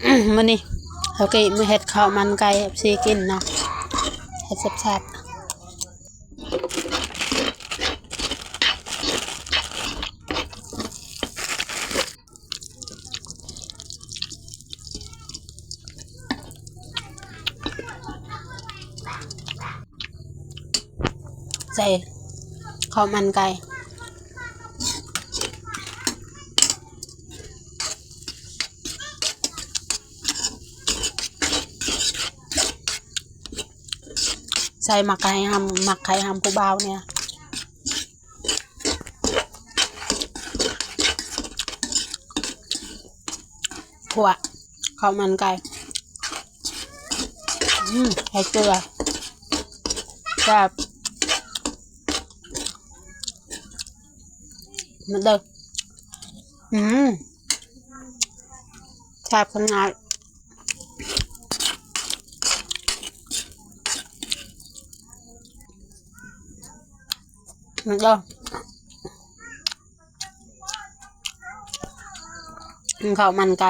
ມື້ນີ້ເຮົາກໍມາເຮັດເຂົ້າມັນໄກ່ໃຫ້ເອັຟຊີກິນເນາະ ເຮັດແຊບໆ ໃສ່ເຂົ້າມັນໄກ່ ໃສ່ໝາກໄຂ່ຫຳ ໝາກໄຂ່ຫຳຜູ້ບ່າວນີ້ ຂົ້ວເຂົ້າມັນໄກ່ ອືມ ໃສ່ເກືອ ແຊບ ມາເດີ ອືມ ແຊບຂະໜາດ ມາເດີ ກິນເຂົ້າມັນໄກ່.